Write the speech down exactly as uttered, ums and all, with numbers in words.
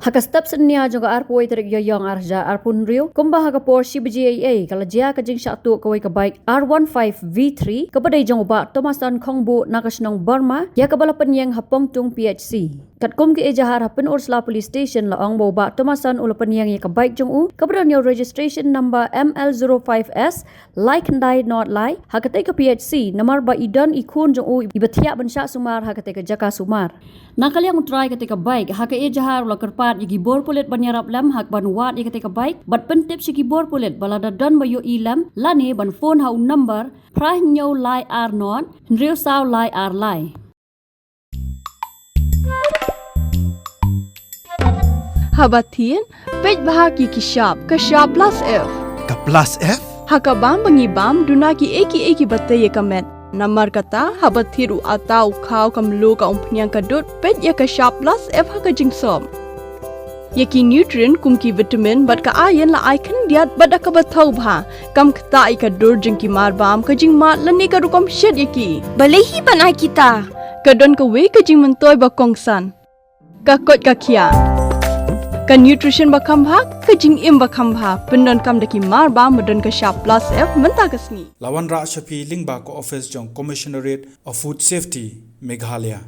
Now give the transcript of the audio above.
Ha ka step synñia jong ka arphew tarik Ïaiong arhajar arphew hynriew, kumba ha ka por shi baje eiei, ka la jia ka jingshah tuh kawei ka bike R one five V three, kaba dei jong u Bah Thomason Khongbuh na ka shnong Burma, ïa kaba la pynïeng ha Pongtung P H C. Katkum ka ejahar ha Pynursla Police Station la ong ba u Bah Thomason u la pynïeng ïa ka bike jong u, kaba don ïa u registration number M L zero five S lai khyndai nod lai, ha katei ka P H C, namar ba i don i khun jong u iba thiah ban shah sumar ha katei ka jaka sumar. Na ka liang u trai katei ka bike, ha ka ejahar u la kyrpad ïa ki bor pulit ban ïarap lem ha kaban wad ïa katei ka bike, bad pyntip sha ki bor pulit ba lada don ba ïohi lem, lane ban phone ha u number phra hynñiew lai ar nod, hynriew saw lai ar lai. Haba thied, peit bha ki ki shap, ka shap plus F. Ka plus F? Ha ka bam ba ngi bam, duna ki ei ki ei kiba tei ïa ka met. Namar kata, haba thied u atta, u khaw, ka mluh, ka umphniang, ka dud, peit ïa ka shap plus F ha ka jingsop. Ïa ki nutrient kum ki vitamin bad ka iron la ai khyndiat bad da kaba thaw bha. Kam ktah ïa ka dur jong ki mar bam, ka jingmad lane ka rukom shet ïa ki. Balei hi ban ai kita? Ka don kawei ka jingmyntoi ba kongsan. Ka koit ka khiah. Ka nutrition ba kham bha, ka jingim ba kham bha. Pyndonkam da ki mar bam ba don ka shap plus F mynta ka sngi. La wanrah sha phi lyngba ka office jong Commissionerate of Food Safety, Meghalaya.